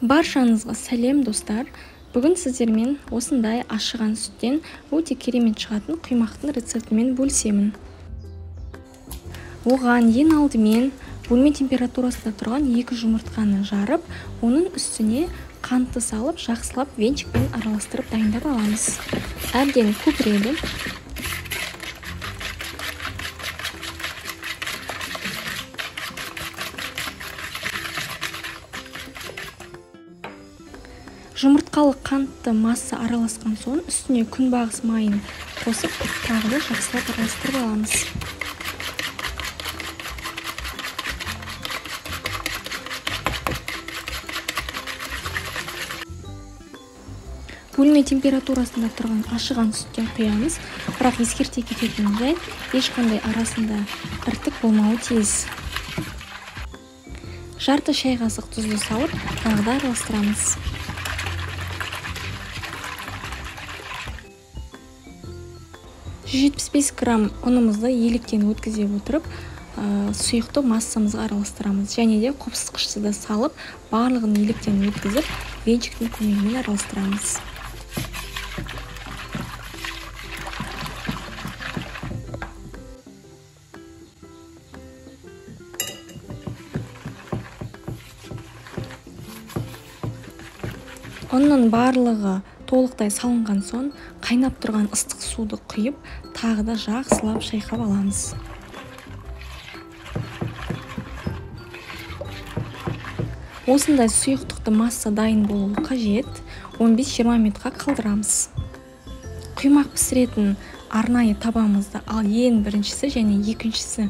Баршаңызға сәлем, достар. Бүгін сіздермен осындай ашыған сүттен өте керемет шығатын құймақтың рецептімен бөлісемін. Оған ең алдымен бөлме температурасында тұрған 2 жұмыртқаны жарып, оның үстіне қантты салып, жақсылап венчикпен араластырып дайындап аламыз. Әбден көпіреді. Жұмыртқалы қантты масса араласқан соң үстіне күнбағыс майын қосып, тағы да жақсылап араластырып аламыз. Бөлме температурасында тұрған ашыған сүттен құямыз, бірақ ескерте кететін жайт, ешқандай арасында іртік болмауы тиіс. Жарты шай қасық тұзды салып, тағы да араластырамыз. 175 грамм ұнымызды електен өткізе отырып, сұйықты массамызға араластырамыз. Және де қопсытқышты да салып, барлығын електен өткізіп, венчиктің көмегімен араластырамыз. Ұнның барлығы толықтай салынған соң, қайнап тұрған ыстық суды құйып, тағы да жақсылап шайқап аламыз. Осындай сұйықтықты масса дайын болуы қажет. 15-20 минутқа қалдырамыз. Құймақ пісіретін арнайы табамызды ал ең біріншісі және екіншісі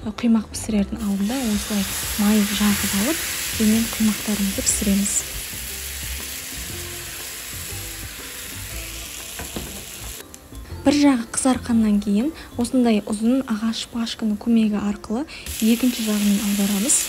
құймақ пісірердің алдында осылай май жағып алып, кейін құймақтарымызды пісіреміз. Бір жағы қызарқаннан кейін осындай ұзын ағаш шпажканың көмегі арқылы екінші жағымен аударамыз.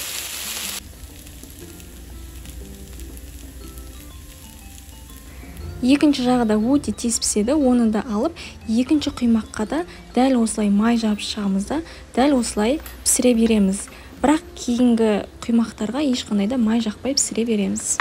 Екінші жағы да өте тез піседі, оны да алып, екінші құймаққа да дәл осылай май жағып шығамыз да, дәл осылай пісіре береміз. Бірақ кейінгі құймақтарға ешқандай да май жақпай пісіре береміз.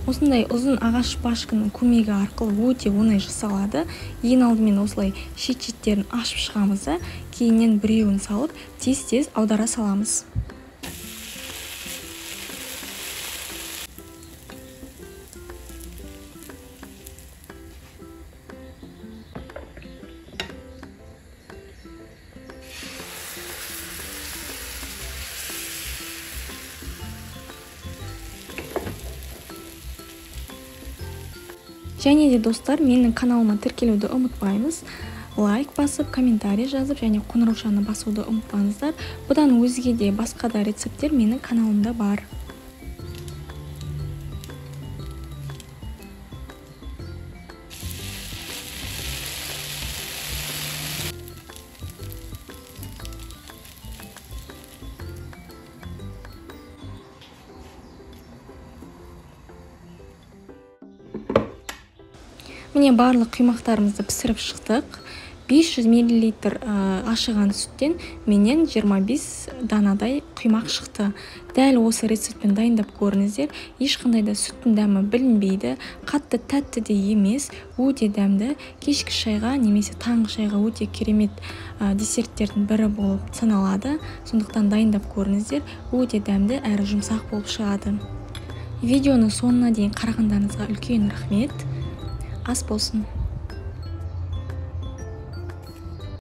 Осындай ұзын ағаш шпажканың көмегі арқылы өте оңай жасалады. Ең алдымен осылай шет-шеттерін ашып шығамыз да, кейіннен біреуін салып, тез-тез аудара саламыз. Және де достар, менің каналыма тіркелуді ұмытпаймыз. Лайк басып, комментарий жазып және қоңыраушаны басуды ұмытпаңыздар. Бұдан өзге де басқа да рецепттер менің каналымда бар. Міне барлық құймақтарымызды пісіріп шықтық. 500 мл ашыған сүттен менен 25 данадай құймақ шықты. Дәл осы рецептпен дайындап көріңіздер. Ешқандай да сүттің дәмі білінбейді, қатты тәтті де емес, өте дәмді. Кешкі шайға немесе таңғы шайға өте керемет десерттердің бірі болып саналады. Сондықтан дайындап көріңіздер, өте дәмді әрі жұмсақ болып шығады. Видеоны соңына дейін қарағандарыңызға үлкен рахмет. Ас болсын.